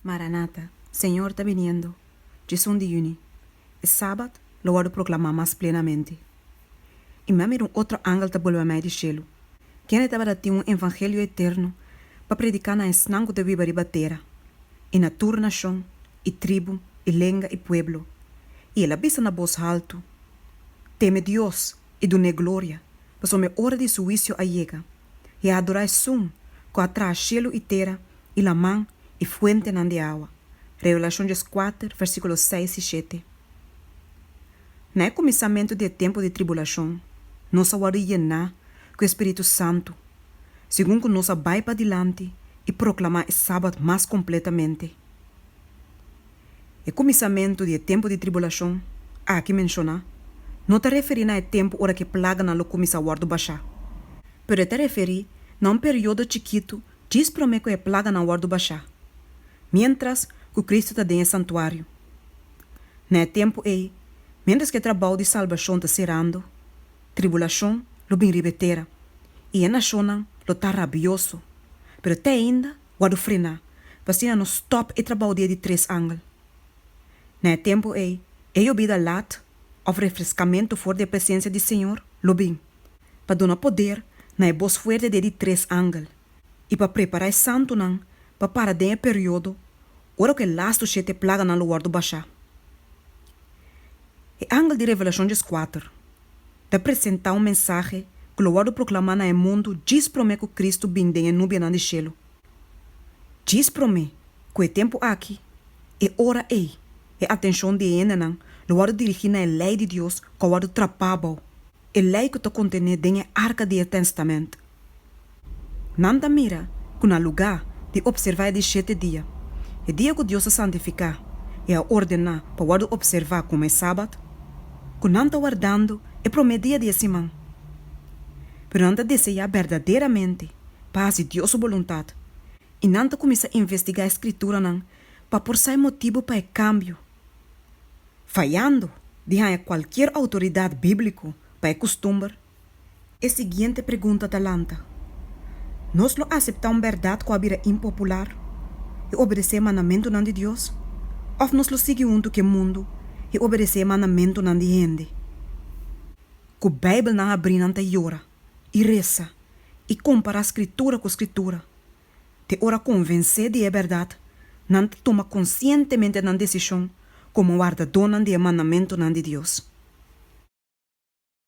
Maranata, Señor ta biniendo, 11 di yüni, E Sabat lo wòrdu proklamá mas plenamente. I mi a mira un otro angel ta bolbe mei di shelu, kende tabata tin un evangelio eterno pa prediká na esnan ku ta biba riba tera, i na tur nashon, i tribu, i lenga, i pueblo. I el a bisa na bos haltu, Teme Dios i dun'é gloria, pasobra e ora di su huisio a yega, i a adorá esun ku a traha shelu i tera i laman i fuentenan di awa. Revelashon 14, versíkulo 6 i 7. Na e kuminsamentu di e tempu di tribulashon, nos a wòrdu yená ku e Spiritu Santu, segun ku nos a bai padilanti i proklamá e Sabat mas kompletamente. E kuminsamentu di e tempu di tribulashon aki menshoná no ta referí na e tempu ora ku e plaganan lo kuminsá wòrdu bashá, pero e ta referí na un periodo chikitu djis promé ku e plaganan wòrdu bashá, miéntras ku Kristu ta den e santuario. Na e tempu ei, miéntras ku e trabou di salbashon ta serando, tribulashon lo bin riba e tera, i e nashonnan lo ta rabioso, pero te ainda wòrdu frená pa asina no stòp e trabou di e di tres angel. Na e tempu ei, e yobida lat òf refreskamentu for di e presensia di Señor lo bin, pa duna poder na e bos fuerte di e di tres angel i pa prepará e santunan pa para den e periodo ora ku e lastu shete plaganan lo wòrdu bashá. E angel di Revelashon 14 ta presentá un mensahe ku lo wòrdu proklamá na e mundu djis promé ku Kristu bin den e nubianan di shelu. Djis promé ku e tempu aki, e ora ei, e atenshon di e hendenan lo wòrdu dirigí na e lei di Dios ku a wòrdu trapá abou, e lei ku ta kontené den e arka di e tèstamènt. Nan ta mira ku na lugá di opservá e di shete dia, e dia ku Dios a santifiká i a ordená pa wòrdu opservá komo e Sabat, ku nan ta wardando e promé dia di e siman. Pero nan ta deseá berdaderamente pa hasi Dios su boluntat, i nan ta kuminsá investigá e Skrituranan pa por sa e motibu pa e kambio. Fayando di haña kualkier outoridat bíbliko pa e kustumber, e siguiente pregunta ta lanta, Nos lo aseptá un bèrdat ku a bira impopular i obedesé e mandamentunan di Dios, òf nos lo sigui huntu ku e mundu i obedesé e mandamentunan di hende? Ku Beibelnan habrí nan ta yora i resa i kompará Skritura ku Skritura. Te ora konvensé di e bèrdat, nan ta tuma konsientemente nan desishon komo wardadónan di e mandamentunan di Dios.